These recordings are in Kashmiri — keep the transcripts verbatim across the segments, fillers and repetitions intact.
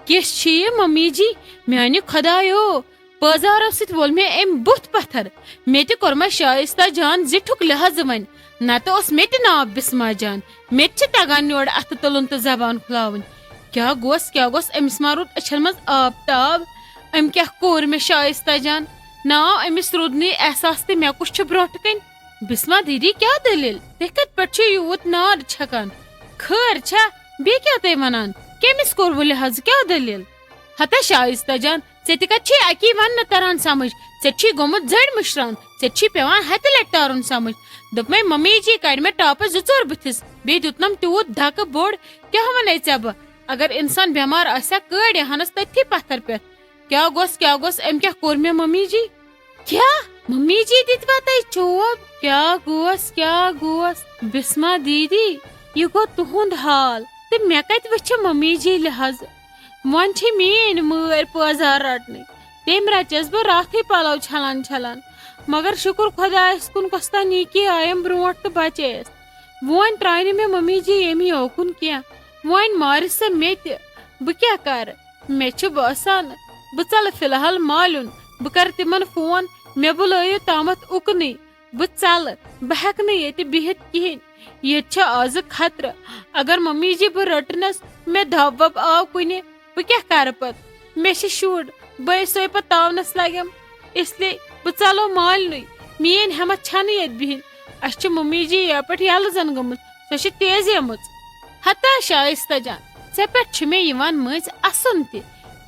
کِژھ چھِ یہِ ممی جی؟ میانہِ خۄدایو، پٲزارو سۭتۍ وول مےٚ أمۍ بُتھ پتھر۔ مےٚ تہِ کوٚرمس شایستہ جان زِٹھُک لحاظ وۄنۍ، نتہٕ اوس مےٚ تہِ ناو بسمہ جان۔ مےٚ تہِ چھِ تگان یورٕ اتھٕ تُلُن تہٕ زبان کھُلاوٕنۍ۔ کیٛاہ گوٚس، کیٛاہ گوٚس؟ أمِس ما روٗد أچھن منٛز آب تاب؟ أمۍ کیٛاہ کوٚر مےٚ شایستہ جان؟ ناو أمِس روٗد نہٕ احساس تہِ مےٚ کُس چھُ برونٛٹھ کنہِ۔ بسمہ دیدی، کیٛاہ دٔلیٖل؟ تُہۍ کتھ پٮ۪ٹھ چھِو یوٗت نار چھکان؟ خٲر چھا؟ بیٚیہِ کیٛاہ تُہۍ ونان؟ کٔمِس کوٚروٕ لحاظ؟ کیٛاہ دٔلیٖل؟ ہتا شایستہ جان، ژےٚ تہِ کتھ چھے اکی وننہٕ تران سمجھ؟ ژےٚ چھُے گوٚمُت زٔڑۍ مُشران، ژےٚ چھُے پٮ۪وان ہتہِ لٹہِ تارُن سمجھ۔ دوٚپمَے، ممی جی کڑِ مےٚ ٹاپس زٕ ژور بٕتھِس، بیٚیہِ دیُتنم تیوٗت دھکہٕ بوٚڑ، کیٛاہ ونے ژےٚ بہٕ؟ اگر انسان بٮ۪مار آسہِ ہا، کٲڑۍ ہانس تٔتھی پتھر پٮ۪ٹھ۔ کیٛاہ گوٚس، کیٛاہ گوٚس؟ أمۍ کیٛاہ کوٚر مےٚ ممی جی؟ کیٛاہ؟ ممی جی دِتوا تۄہہِ چوب؟ کیٛاہ گوٚس، کیٛاہ گوٚس؟ بسمہ دیدی، یہِ گوٚو تُہُنٛد حال، تہٕ مےٚ کتہِ وٕچھِ ممی جی لحاظ؟ وۄنۍ چھِ میٲنۍ مٲرۍ پٲزار رٹنٕے۔ تٔمۍ رچس بہٕ راتھٕے پلو چھلان چھلان، مگر شُکر خۄدایس کُن، کۄس تام نیٖکی آیم برونٛٹھ تہٕ بچییس۔ وۄنۍ ترٛایہِ نہٕ مےٚ ممی جی ییٚمہِ یوکُن کینٛہہ۔ وۄنۍ مارِ سۄ مےٚ تہِ۔ بہٕ کیٛاہ کرٕ؟ مےٚ چھُ باسان، بہٕ ژلہٕ فی الحال مالیُن۔ بہٕ کرٕ تِمن فون، مےٚ بُلٲیِو تامتھ اُکنٕے۔ بہٕ ژلہٕ، بہٕ ہٮ۪کہٕ نہٕ ییٚتہِ بِہِتھ کِہیٖنۍ۔ ییٚتہِ چھِ آزٕ خطرٕ۔ اگر ممی جی بہٕ رٔٹنس، مےٚ دب وب آو کُنہِ، بہٕ کیٛاہ کرٕ پتہٕ؟ مےٚ چھِ شُر، بہٕ ہے سۄے پتہٕ تاونس لگٮ۪م۔ اس لیے بہٕ ژلو مالنٕے۔ میٲنۍ ہٮ۪متھ چھنہٕ ییٚتہِ بِہِنۍ۔ اسہِ چھِ ممی جی یپٲٹھۍ یلہٕ زن گٔمٕژ، سۄ چھِ تیزیمٕژ۔ ہتا شایستہ جان، ژےٚ پٮ۪ٹھ چھُ مےٚ یِوان مٔنٛزۍ اسُن تہِ۔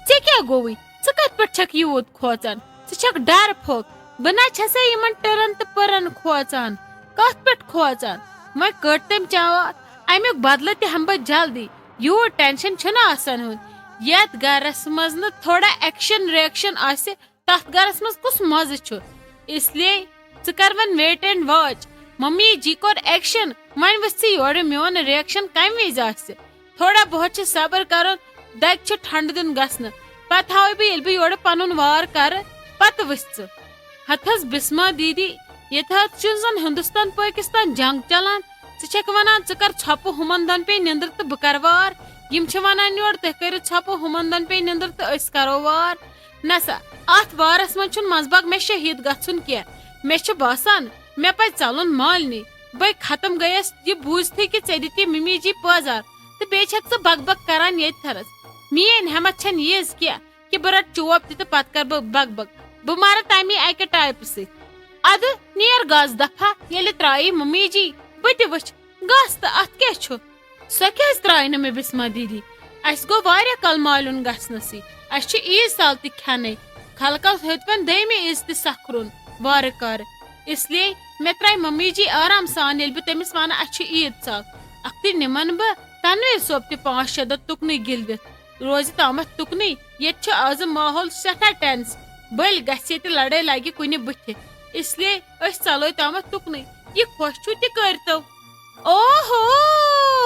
ژےٚ کیٛاہ گوٚوُے؟ ژٕ کتھ پٮ۪ٹھ چھکھ یوٗت کھوژان؟ ژٕ چھکھ ڈر پھوٚک۔ بہٕ نہ چھسے یِمن ٹٕرن تہٕ پٕرن کھوژان۔ کتھ پٮ۪ٹھ کھوژان؟ وۄنۍ کٔڑ تٔمۍ چاوار، امیُک بدلہٕ تہِ ہٮ۪مہٕ بہٕ جلدی۔ یوٗت ٹینشن چھُنہٕ آسان ہیوٚن۔ یتھ گرس منٛز نہٕ تھوڑا ایکشن ریکشن آسہِ، تتھ گرس منٛز کُس مزٕ چھُ؟ اس لیے ژٕ کر وۄنۍ wait and watch۔ ممی جی کوٚر ایکشن، وۄنۍ وٕچھ ژٕ یورٕ میون ریکشن کمہِ وِزِ آسہِ۔ تھوڑا بہت چھُ صبر کرُن، دگہِ چھُ ٹھنڈٕ دیُن گژھنہٕ۔ پتہٕ ہاوے بہٕ ییٚلہِ بہٕ یورٕ پنُن وار کرٕ، پتہٕ وٕچھ ژٕ۔ ہتہٕ حظ بسمہ دیدی، ییٚتہِ حظ چھُ زن ہندوستان پٲکستان جنگ چلان۔ ژٕ چھکھ ونان ژٕ کر ژھۄپہٕ ہُمن دۄن پیٚیہِ نِندٕر تہٕ بہٕ کرٕ وار۔ یِم چھِ ونان یورٕ تُہۍ کٔرِو ژھۄپہٕ ہُمن دۄن پیٚیہِ نِندٕر تہٕ أسۍ کرو وار۔ نسا، اتھ وارس منٛز چھُنہٕ منٛزباگ مےٚ شہید گژھُن کینٛہہ۔ مےٚ چھُ باسان، مےٚ پزِ ژلُن مالنی۔ بہٕ ختم گٔیس یہِ بوٗزتھٕے کہِ ژےٚ دِتی ممی جی پٲزار تہٕ بیٚیہِ چھکھ ژٕ بگ بگ کران ییٚتہِ تھرس۔ میٲنۍ ہٮ۪متھ چھنہٕ ییٖژ کینٛہہ کہِ بہٕ رٹہٕ چوب تہِ تہٕ پتہٕ کرٕ بہٕ بگ بگ۔ بہٕ مرٕ تمی اکہِ ٹایپہٕ سۭتۍ۔ ادٕ نیر گاسہٕ دفعہ، ییٚلہِ ترٛایی ممی جی، بہٕ تہِ وٕچھِ گاسہٕ تہٕ اتھ کیٛاہ چھُ۔ سۄ کیٛازِ ترٛایہِ نہٕ مےٚ بسمہ دیدی؟ اسہِ گوٚو واریاہ کال مالیُن گژھنسٕے۔ اسہِ چھُ عیٖد سال تہِ کھٮ۪نٕے۔ خلقس ہیوٚت وۄنۍ دوٚیمہِ عیٖز تہِ سکھ روٚن وارٕ کارٕ۔ اس لیے مےٚ ترٛایہِ ممی جی آرام سان، ییٚلہِ بہٕ تٔمِس ونہٕ، اسہِ چھُ عیٖد سال۔ اکھتُے نِمن بہٕ تنویر صٲب تہِ پانٛژھ شےٚ دۄہ تُکنُے گِلوِتھ۔ روزِ تامتھ تُکنُے۔ ییٚتہِ چھُ آزٕ ماحول سٮ۪ٹھاہ ٹینس۔ بٔلۍ گژھِ ییٚتہِ لڑٲے لگہِ کُنہِ بٕتھِ۔ اس لیے أسۍ ژلو تامتھ تُکنُے۔ یہِ خۄش چھُو تہِ کٔرۍتو۔ اوہو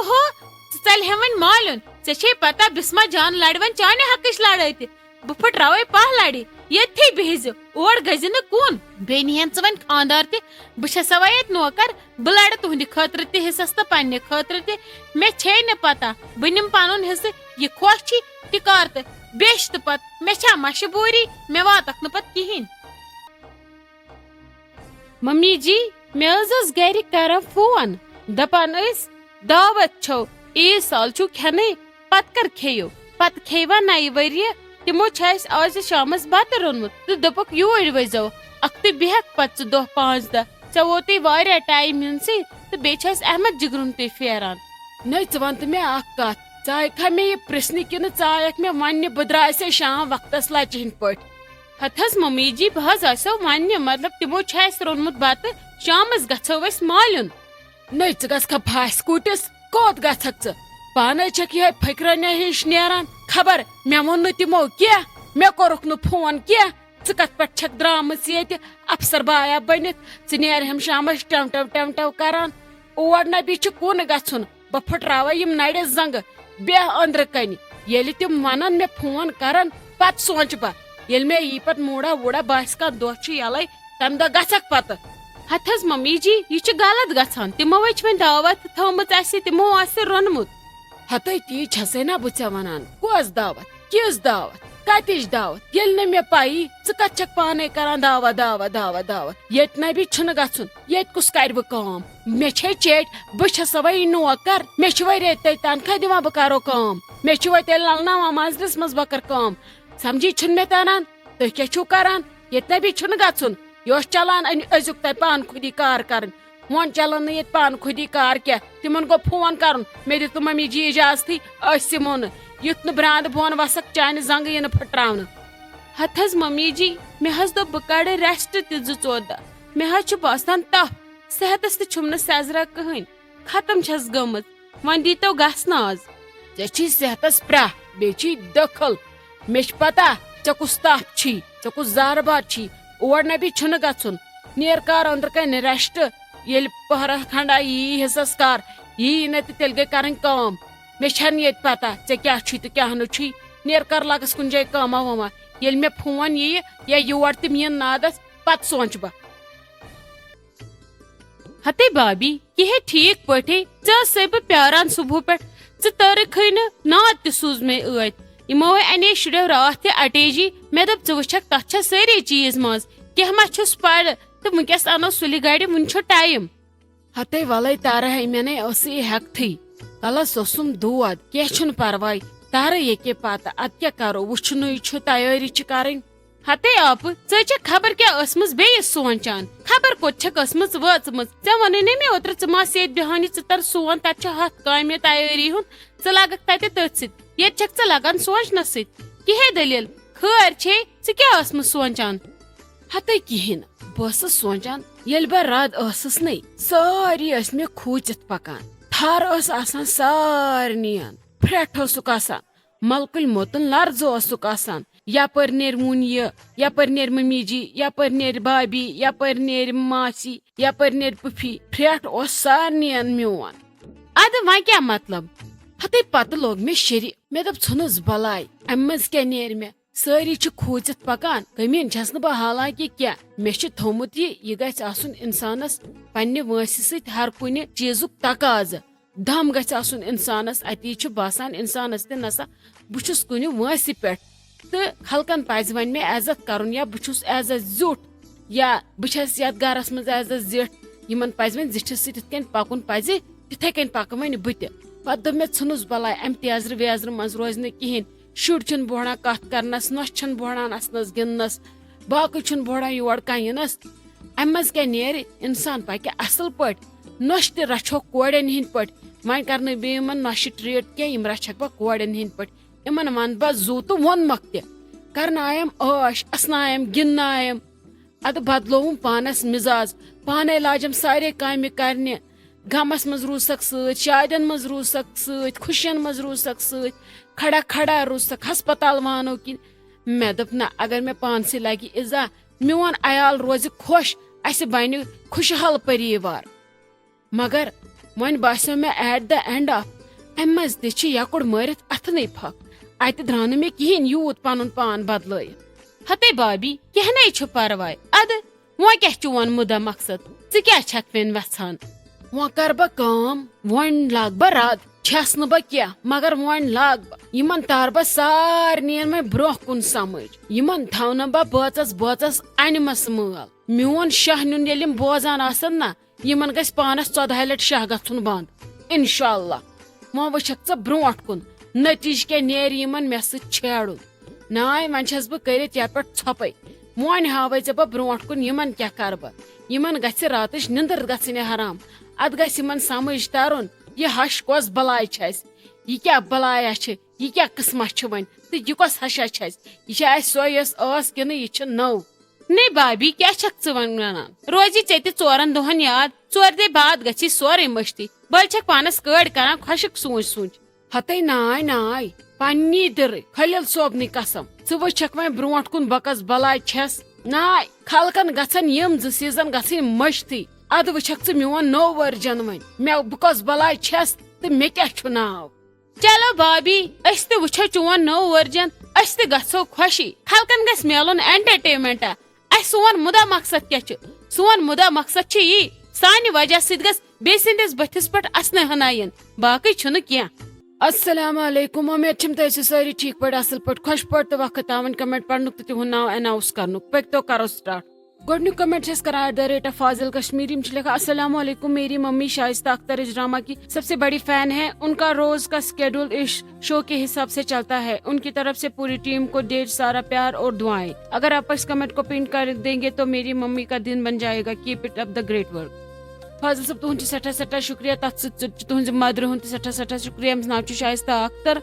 ہو، ژٕ ژلہِ ہے وۄنۍ مالیُن۔ ژےٚ چھے پتہ بسمہ جان لڑِ وۄنۍ چانہِ حقٕچ لڑٲے تہِ۔ بہٕ پھٕٹراوے پاہ لڑِ۔ ییٚتھی بِہزِ، اور گٔژھزِ نہٕ کُن۔ بیٚیہِ نِہن ژٕ وۄنۍ خانٛدار تہِ۔ بہٕ چھسے ییٚتہِ نوکر۔ بہٕ لڑٕ تُہنٛدِ خٲطرٕ تہِ حصس تہٕ پننہِ خٲطرٕ تہِ۔ مےٚ چھے نہٕ پتہ، بہٕ نِمہٕ پنُن حصہٕ۔ یہِ خۄش چھی تہِ کر تہٕ بیٚچھ تہٕ پتہٕ۔ مےٚ چھا مشہٕ بوری؟ مےٚ واتکھ نہٕ پتہٕ کِہینۍ۔ ممی جی، مےٚ حظ ٲس گرِ کران فون، دپان ٲسۍ، دعوت چھو، عیٖد سال چھُو کھٮ۪نٕے، پتہٕ کر کھیٚیِو؟ پتہٕ کھیٚیہِ وا نَیہِ ؤریہِ؟ تِمو چھُ اَسہِ آزِ شامس بتہٕ روٚنمُت تہٕ دوٚپُکھ، یوٗرۍ ؤسۍزیو، اکھتُے بیٚہکھ پتہٕ ژٕ دۄہ پانٛژھ دہ۔ ژےٚ ووتُے واریاہ ٹایم یِنسٕے تہٕ بیٚیہِ چھُ اَسہِ احمد جگرُن تہِ پھیران۔ نٔے، ژٕ وَن تہٕ مےٚ اکھ کتھ، ژٕ آیکھا مےٚ یہِ پرژھنہِ کِنہٕ ژٕ آیکھ مےٚ وننہِ بہٕ درٛایسے شام وقتس لچہِ ہٕنٛدۍ پٲٹھۍ؟ ہتہٕ حظ ممی جی، بہٕ حظ آسیو وننہِ، مطلب، تِمو چھُ اَسہِ روٚنمُت بتہٕ، شامس گژھو أسۍ مالیُن۔ نٔے، ژٕ گژھکھا پھاسہِ کوٗٹِس؟ کوٚت گژھکھ ژٕ؟ پانے چھکھ یِہے پھٔکرنہِ ہِش نیران۔ خبر مےٚ ووٚن نہٕ تِمو کینٛہہ، مےٚ کوٚرُکھ نہٕ فون کینٛہہ۔ ژٕ کتھ پٮ۪ٹھ چھکھ درامٕژ ییٚتہِ افسر بایا بٔنِتھ؟ ژٕ نیرِ ہم شامس ٹٮ۪و ٹٮ۪و ٹٮ۪و ٹٮ۪و کران۔ اور نہ بیٚیہِ چھُ کُن گژھُن۔ بہٕ پھٕٹراوے یِم نرِ زنٛگہٕ۔ بیٚہہ أنٛدرٕ کنہِ۔ ییٚلہِ تِم ونن، مےٚ فون کرن، پتہٕ سونٛچہٕ بہٕ۔ ییٚلہِ مےٚ یی پتہٕ موٗڈا ووٗڈا باسہِ، کانٛہہ دۄہ چھُ یَلَے، تَمہِ دۄہ گژھکھ پتہٕ۔ ہتہٕ حظ ممی جی، یہِ چھُ غلط گژھان۔ تِمو ہے چھِ وۄنۍ دعوت تھٲومٕژ اَسہِ، تِمو آسہِ روٚنمُت۔ ہتے تی چھسے نا بہٕ ژےٚ ونان، کۄس دعوت؟ کِژھ دعوت؟ کتِچ دعوت؟ ییٚلہِ نہٕ مےٚ پَیی، ژٕ کتھ چھکھ پانے کران دعوت، دعوت، دعوت، دعوت؟ ییٚتہِ نبی چھُنہٕ گژھُن، ییٚتہِ کُس کرِ وۄنۍ کٲم؟ مےٚ چھے چیٹۍ، بہٕ چھسا وۄنۍ نوکر؟ مےٚ چھِ وۄنۍ رٮ۪تۍ تۄہہِ تنخواہ دِوان، بہٕ کرو کٲم؟ مےٚ چھِ وۄنۍ تیٚلہِ للناوان منزلس منٛز، بہٕ کر کٲم؟ سمجھی چھُنہٕ مےٚ تران۔ تُہۍ کیٛاہ چھِو کران؟ ییٚتہِ نبی چھُنہٕ گژھُن۔ یہِ اوس چلان أنۍ أزیُک تۄہہِ پانہٕ خودی کار کرٕنۍ۔ وۄنۍ چلان نہٕ ییٚتہِ پانہٕ خودی کار کینٛہہ۔ تِمن گوٚو فون کرُن، مےٚ دِتُن ممی جی اجازتھٕے، أسۍ یِمو نہٕ۔ یُتھ نہٕ برٛانٛدٕ بۄن وسکھ چانہِ زنٛگہٕ یِنہٕ پھٕٹراونہٕ۔ ہتہٕ حظ ممی جی، مےٚ حظ دوٚپ بہٕ کڑٕ ریسٹ تہِ زٕ ژور دۄہ۔ مےٚ حظ چھُ باسان تپھ، صحتس تہِ چھُم نہٕ سیزرا کٕہٕنۍ۔ ختم چھس گٔمٕژ۔ وۄنۍ دیٖتو گژھنہٕ آز۔ ژےٚ چھی صحتس پرٛاہ، بیٚیہِ چھی دٔکھل۔ مےٚ چھِ پتہ ژےٚ کُس تپھ چھی، ژےٚ کُس زارٕ بار چھی۔ اور نبی چھُنہٕ گژھُن۔ نیر کر أنٛدرٕ کنہِ ریسٹ۔ ییٚلہِ پہرہ کھنڈا یی حصس کر، یی نہٕ تہٕ تیٚلہِ گٔے کرٕنۍ کٲم۔ مےٚ چھنہٕ ییٚتہِ پتہ ژےٚ کیٛاہ چھُے تہٕ کیٛاہ نہٕ چھُے۔ نیر کر لگس کُنہِ جایہِ کٲمہ وٲمہ۔ ییٚلہِ مےٚ فون ییہِ یا یور تہِ میٛٲنۍ نادس، پتہٕ سونٛچہٕ بہٕ۔ ہتے بابی، یہِ ہے ٹھیٖک پٲٹھۍ، ژٕ ٲسے بہٕ پیاران صبحہٕ پٮ۪ٹھ، ژٕ تٲرٕکھٕے نہٕ، ناد تہِ سوٗز مےٚ ٲدۍ۔ یِمو ہے اَنے شُرٮ۪و راتھ تہِ اَٹیجی، مےٚ دوٚپ، ژٕ وٕچھکھ، تَتھ چھا سٲری چیٖز منٛز، کینٛہہ ما چھُس پَرٕ، تہٕ وٕنکٮ۪س اَنو سُلہِ گَرِ، وٕنہِ چھُ ٹایم۔ ہتے وَلَے تارٕ ہے، مےٚ نے ٲسٕے ہٮ۪کتھٕے، کَلَس اوسُم دود، کینٛہہ چھُنہٕ پَرواے، تارٕ ییٚکے پَتہٕ، اَدٕ کیٛاہ کَرو، وٕچھُنُے چھُ، تیٲری چھِ کَرٕنۍ۔ ہتے آپہٕ، ژٕ چھکھ خبر کیٛاہ ٲسمٕژ بیٚیِس سونٛچان؟ خبر کوٚت چھکھ ٲسمٕژ وٲژمٕژ؟ ژےٚ ووٚنُے نہ مےٚ اوترٕ، ژٕ ما آس ییٚتہِ بیٚہوان، یہِ ژٕ تر سون، تتہِ چھِ ہتھ کامہِ تیٲری ہُنٛد، ژٕ لگکھ تتہِ تٔتھۍ سۭتۍ۔ ییٚتہِ چھکھ ژٕ لگان سونٛچنس سۭتۍ۔ کِہے دٔلیٖل؟ خٲر چھے؟ ژٕ کیٛاہ ٲسمٕژ سونٛچان؟ ہتے کِہیٖنۍ نہٕ، بہٕ ٲسٕس سونٛچان، ییٚلہِ بہٕ رد ٲسٕس نے، سٲری ٲسۍ مےٚ کھوٗژِتھ پکان۔ تھر ٲس آسان سارنِین، پھرٛٹھ اوسُکھ آسان، ملکُل موتُن لرزٕ اوسُکھ آسان۔ یپٲرۍ نیرِ وُنۍ یہِ، یپٲرۍ نیرِ ممی جی، یپٲرۍ نیرِ بابی، یپٲرۍ نیرِ ماسی، یپٲرۍ نیرِ پُفی۔ پھرٛٹھ اوس سارنِین میون۔ ادٕ وۄنۍ کیٛاہ مطلب؟ ہتے پتہٕ لوٚگ مےٚ شِرِ۔ مےٚ دوٚپ، ژھٕنُس بلاے، امہِ منٛز کیٛاہ نیرِ مےٚ؟ سٲری چھِ کھوٗژِتھ پکان، غمیٖن چھس نہٕ بہٕ حالانکہِ کینٛہہ۔ مےٚ چھُ تھوٚومُت یہِ، یہِ گژھِ آسُن انسانس پننہِ وٲنٛسہِ سۭتۍ ہر کُنہِ چیٖزُک تقاضہٕ۔ دم گژھِ آسُن انسانس، اتی چھُ باسان انسانس تہِ نسا بہٕ چھُس کُنہِ وٲنٛسہِ پٮ۪ٹھ۔ تہٕ خلقن پزِ وۄنۍ مےٚ عزت کرُن، یا بہٕ چھُس عزت زیُٹھ، یا بہٕ چھس یتھ گرس منٛز عزت زِٹھ۔ یِمن پزِ وۄنۍ زِٹھِس سۭتۍ یِتھ کٔنۍ پکُن پزِ، تِتھے کٔنۍ پکہٕ وۄنۍ بہٕ تہِ۔ پتہٕ دوٚپ مےٚ، ژھٕنُس بلاے، امہِ تیزرٕ ویزرٕ منٛز روزِ نہٕ کِہینۍ۔ شُرۍ چھِنہٕ بوہڑان کتھ کرنس، نۄشہِ چھِنہٕ بوہڑان اسنس گِنٛدنس، باقٕے چھُنہٕ بوہڑان یور کانٛہہ یِنس۔ امہِ منٛز کیٛاہ نیرِ؟ انسان پکہِ اصل پٲٹھۍ، نۄشہِ تہِ رچھوکھ کورٮ۪ن ہٕنٛدۍ پٲٹھۍ۔ وۄنۍ کرٕ نہٕ بیٚیہِ یِمن نۄشہِ ٹریٖٹ کینٛہہ، یِم رچھکھ بہٕ کورٮ۪ن ہٕنٛدۍ پٲٹھۍ۔ یِمن ونہٕ بہٕ زُو تہٕ ووٚنمکھ تہِ۔ کرنایم عٲش، اسنایم، گِنٛدنایم۔ ادٕ بدلووُم پانس مزاج، پانے لاجم سارے کامہِ کرنہِ۔ غمس منٛز روٗزسکھ سۭتۍ، شادٮ۪ن منٛز روٗزسکھ سۭتۍ، خوشین منٛز روٗزسکھ سۭتۍ، کھڑا کھڑا روٗزسکھ ہسپتال وانو کِنۍ۔ مےٚ دوٚپ، نہ، اگر مےٚ پانسٕے لگہِ ایزا، میون عیال روزِ خۄش، اسہِ بنہِ خوشحال پریوار۔ مگر وۄنۍ باسیو مےٚ at the end of، امہِ منٛز تہِ چھِ یکُڑ مٲرِتھ اتھٕ نے پھکھ۔ اتہِ درٛاو نہٕ مےٚ کِہینۍ یوٗت پنُن پان بدلٲیِتھ۔ ہتے بابی، کینٛہہ نے چھُ پرواے۔ ادٕ وۄنۍ کیٛاہ چون مُدا مقصد؟ ژٕ کیٛاہ چھکھ وۄنۍ وژھان؟ وۄنۍ کر بہٕ کٲم، وۄنۍ لاگ بہٕ رد۔ چھس نہٕ بہٕ کینٛہہ، مگر وۄنۍ لاگ بہٕ۔ یِمن تار بہٕ سارنِین وۄنۍ برونٛہہ کُن سمٕجھ۔ یِمن تھاونہٕ بہٕ بٲژس بٲژس انمس مٲل۔ میون شاہ نیُن ییٚلہِ یِم بوزان آسن نا، یِمن گژھِ پانس ژۄدہاے لٹہِ شاہ گژھُن بنٛد۔ انشاءاللہ۔ وۄنۍ وٕچھکھ ژٕ برونٛٹھ کُن، نتیٖجہٕ کیٛاہ نیرِ یِمن مےٚ سۭتۍ چھیڑُن۔ ناے، وۄنۍ چھس بہٕ کٔرِتھ یتھ پٮ۪ٹھ ژھۄپے۔ وۄنۍ ہاوے ژےٚ بہٕ برونٛٹھ کُن یِمن کیٛاہ کرٕ بہٕ۔ یِمن گژھِ راتٕچ نِندٕر گژھٕنۍ حرام۔ اتھ گژھِ یِمن سمجھ ترُن، یہِ ہش کۄس بلاے چھِ اسہِ، یہِ کیٛاہ بلایا چھِ، یہِ کیٛاہ قٕسمت چھُ وۄنۍ، تہٕ یہِ کۄس ہشا چھِ اسہِ؟ یہِ چھا اسہِ سۄے یۄس ٲس کِنہٕ یہِ چھِ نٔو؟ نے بابی، کیٛاہ چھکھ ژٕ وۄنۍ ونان؟ روزی ژےٚ تہِ ژورن دۄہن یاد، ژورِ دۄہہِ بعد گژھی سورُے مٔشتٕے۔ بٔلۍ چھکھ پانس کٲڑۍ کران خۄشک سونچ سونچ۔ ہتے ناے ناے، پننی دِرٕے خلیل صٲبنٕے قسم۔ ژٕ وٕچھکھ وۄنۍ برونٛٹھ کُن بہٕ کۄس بلاے چھس۔ ناے، خلقن گژھن یِم زٕ سیزن گژھٕنۍ مٔشتٕے۔ ادٕ وٕچھکھ ژٕ میون نوٚو ورجن وۄنۍ۔ مےٚ بہٕ کۄس بلاے چھس تہٕ مےٚ کیٛاہ چھُ ناو۔ چلو بابی، أسۍ تہِ وٕچھو چون نوٚو ورجن، أسۍ تہِ گژھو خوشی۔ خلقن گژھِ میلُن انٹرٹینمنٹا۔ اسہِ سون مُدا مقصد کیٛاہ چھُ؟ سون مُدا مقصد چھُ یی، سانہِ وجہ سۭتۍ گژھِ بیٚیہِ سٕنٛدِس بٕتھِس پٮ۪ٹھ اسنہٕ ہنا یِن، باقٕے چھُنہٕ کینٛہہ۔ السلام علیکم، امید چھم تُہۍ ٲسِو سٲری ٹھیٖک پٲٹھۍ، اصل پٲٹھۍ، خۄش پٲٹھۍ تہٕ وقت تاون کمنٹ پرنُک تہٕ تِہُنٛد ناو اناؤنس کرنُک۔ پٔکۍ تو کرو سٹارٹ۔ گۄڈٕنیُک کمنٹ چھِ أسۍ کران at the rate of Fazil Kashmir۔ یِم چھِ لیکھان، السلام علیکم، میری ممی شائستہ اختر اس ڈرامہ کی سب سے بڑی فین ہے، ان کا روز کا شیڈول اس شو کے حساب سے چلتا ہے، ان کی طرف سے پوری ٹیم کو ڈھیر سارا پیار اور دعائیں، اگر آپ اس کمنٹ کو پن کر دیں گے تو میری ممی کا دن بن جائے گا، keep it up the great work۔ فاضل صٲب، تُہُنٛد چھُ سٮ۪ٹھاہ سٮ۪ٹھاہ شُکریہ۔ تَتھ سۭتۍ سۭتۍ چھُ تُہٕنٛزِ مَدرِ ہُنٛد تہِ سٮ۪ٹھاہ سٮ۪ٹھاہ شُکریہ۔ أمِس ناو چھُ شایستہ اختر۔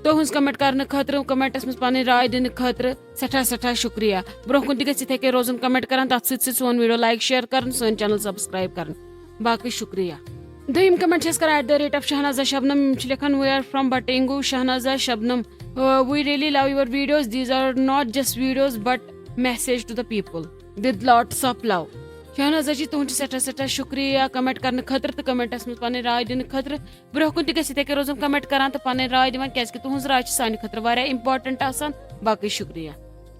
تُہٕنٛز کمنٹ کرنہٕ خٲطرٕ، کمنٹس منٛز پنٕنۍ راے دِنہٕ خٲطرٕ سٮ۪ٹھاہ سٮ۪ٹھاہ شُکریہ۔ برٛونٛہہ کُن تہِ گژھِ یِتھَے کٔنۍ روزُن، کمنٹ کران، تَتھ سۭتۍ سۭتۍ سون ویٖڈیو لایک شیئر کرُن، سٲنۍ چینل سبسکرائب کرٕنۍ۔ باقٕے شُکریہ۔ دوٚیِم کمنٹ چھِ أسۍ کران at the rate of شہنازہ شبنم۔ یِم چھِ لیکھان، we are from Batengu، شہنازہ Shabnam. Uh, we really love your videos. These are not just videos but message to the people with lots of love. شہنازہ جی، تُہُنٛد چھُ سٮ۪ٹھاہ سٮ۪ٹھاہ شُکریہ کمنٹ کرنہٕ خٲطرٕ تہٕ کمنٹس منٛز پنٕنۍ راے دِنہٕ خٲطرٕ۔ برٛونٛہہ کُن تہِ گژھِ یِتھَے کٔنۍ روزُن کمنٹ کران تہٕ پنٕنۍ راے دِوان، کیازِ کہِ تُہٕنٛز راے چھِ سانہِ خٲطرٕ واریاہ امپورٹنٹ آسان۔ باقٕے شُکریہ۔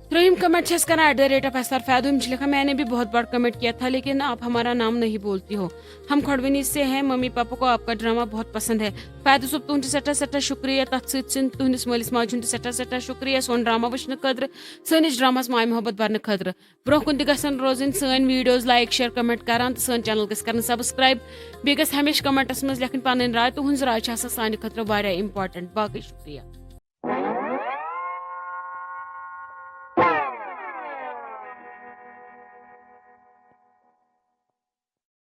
ترٛیٚیِم کمنٹ چھِ أسۍ کران at the rate of S R Faidu۔ یِم چھِ لیکھان، میں نے بھی بہت بار کمنٹ کیا تھا لیکن آپ ہمارا نام نہیں بولتی ہو، ہم کھۄڈوٕنی سے ہیں، ممی پاپا کو آپ کا ڈرامہ بہت پسند ہے۔ فیدو صٲب، تُہُنٛد چھُ سٮ۪ٹھاہ سٮ۪ٹھاہ شُکریہ، تَتھ سۭتۍ سۭتۍ تُہٕنٛدِس مٲلِس ماجہِ ہُنٛد تہِ سٮ۪ٹھاہ سٮ۪ٹھاہ شُکریہ سون ڈرامہ وٕچھنہٕ خٲطرٕ، سٲنِس ڈراماہَس ماے محبت بَرنہٕ خٲطرٕ۔ برٛونٛہہ کُن تہِ گژھن روزٕنۍ سٲنۍ ویٖڈیوز لایک، شیئر، کمنٹ کران تہٕ سٲنۍ چینل گژھِ کرٕنۍ سبسکرائب۔ بیٚیہِ گژھِ ہمیشہِ کمنٹس منٛز لیکھٕنۍ پنٕنۍ راے، تُہٕنٛز راے چھِ آسان سانہِ خٲطرٕ واریاہ امپورٹنٹ۔ باقٕے شُکریہ۔